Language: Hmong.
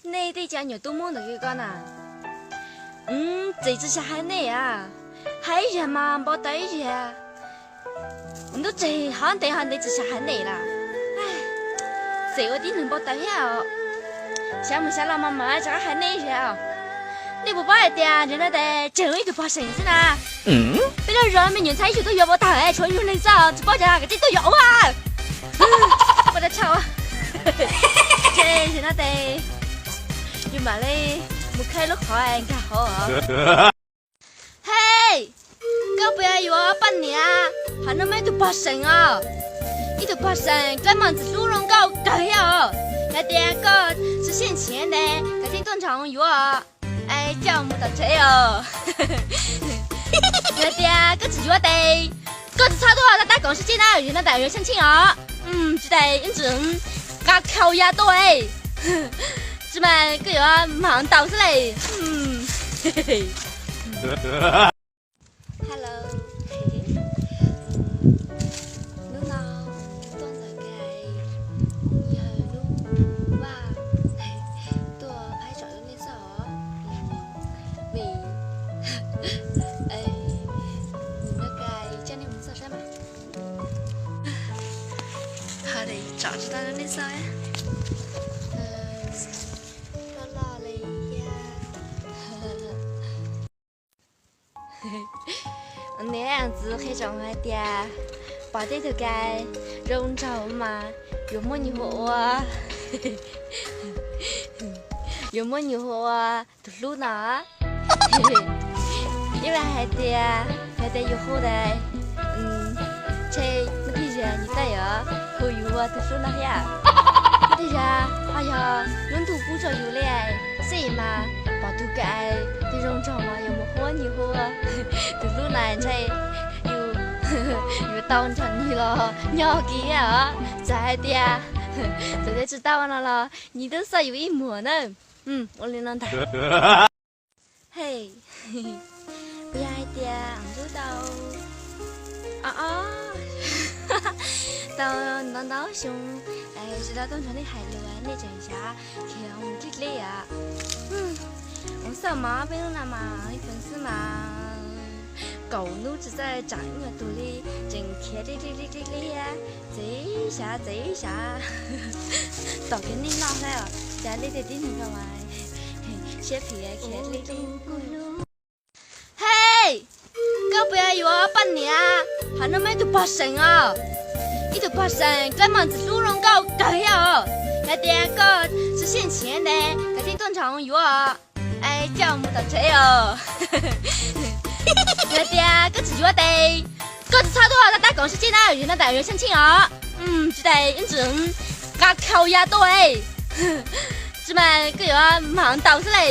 Nej tej cov nyuam tub Hmoob ntawm ko na, txawm tsis xav hais nej a, hais ib zag mas npau taws ib zag. Ntub tseg hov ntev hov ntev tsis xav hais nej lawm. Txawm ua tib neeg npau taws thiab os. Xav mus xav los mas mam rov qab hais nej ib zag os. Nej puas paub hais tias ntshe no tes tseem ib tug pog seem xwb na. Peb lub zos me nyuam ntxhais ib txhia tuaj yuav npau taws, tshuav yus neeg xwb tsis paub cas kav tsij tuaj yuav ua. Ua dab tshau. Ces ntshe no tes yus mam li mus khawb lub qhov nkag hauv. Hej, koj puas yog yuav poj niam? Hov no muaj ib tug pog seem os. Ib tug pog seem tab mas ntxim hlub zoo nkauj kawg thiab os. Yog tias koj tsis siab ntshiav ntawd kav tsij tuaj nrog yuav os. Es coj mus tom tsev os. Yog tias koj tsis yuav tes koj tsis txhob tuaj tab tab koom sib tsib na, yog no ntawm yuav tsheej tsheej os. Tsis tas ib ntsis qab khau ya tuaj. Tsis mas koj yuav mam ntaus xwb le. Hello. Hnub no tuaj ntawm Kai, yog lub vaj, tuaj phaib tsom nej xwb os. Vim nws nyob Kai coj nej mus txog sab mas. Ho de tsom tsis tau nej xwb. Loj loj li thiab. Niam ntxwv qhia tsoom hais tias pom tej tug Kai zoo nraug mas yuav muab nws hu ua, yuav muab nws hu ua tus hlub no. Ib leeg hais tias, hais tias yus hu tes, ntshe muaj tej zaum nws twb yuav hu yus ua tus hlub no thiab. Muaj tej zaum ho yog lub ntuj pub rau yus li, xij mas pom tug Kai twg zoo nraug mas yuav mus hu nws hu ua tus hlub na, ntshe yus yuav tau nrog nws los nyob kiag os. Txawm hais tias, txawm tias tsis tau no los nws twb xav yus ib muag na. Ua li no ntag. Hej, puas yog hais tias hnub tau, o o, tau ntau ntau xyoo tsis tau tuaj nrog nej hais lus, nej tseem xav khiav mus dlig dlig os. Ua xwb mas peb lub no mas ib txwm xwb mas kaum hnub tsis txawj tsam ib nyuag tug li, tseem khiav dlig dlig dlig dlig thiab. Txiv xyav txiv xyav, tom kiag nej noj thiab os, cas nej tej tib neeg ko mas siab phem khiav dlig dlig. Hej, koj puas yog yuav poj niam? Hov no muaj ib tug pog seem os, ib tug pog seem tab mas ntxim hlub zoo nkauj kawg thiab os. Yog tias koj tsis siab ntshiav ntawd kav tsij tuaj nrog yuav os. Es coj mus tom tsev os. Yog tias koj tsis yuav tes koj tsis txhob tuaj tab tab koom sib tsib na, yog no ntawm yuav tsheej tsheej os. Tsis tas ib ntsis qab khau ya tuaj, tsis mas koj yuav mam ntaus xwb le.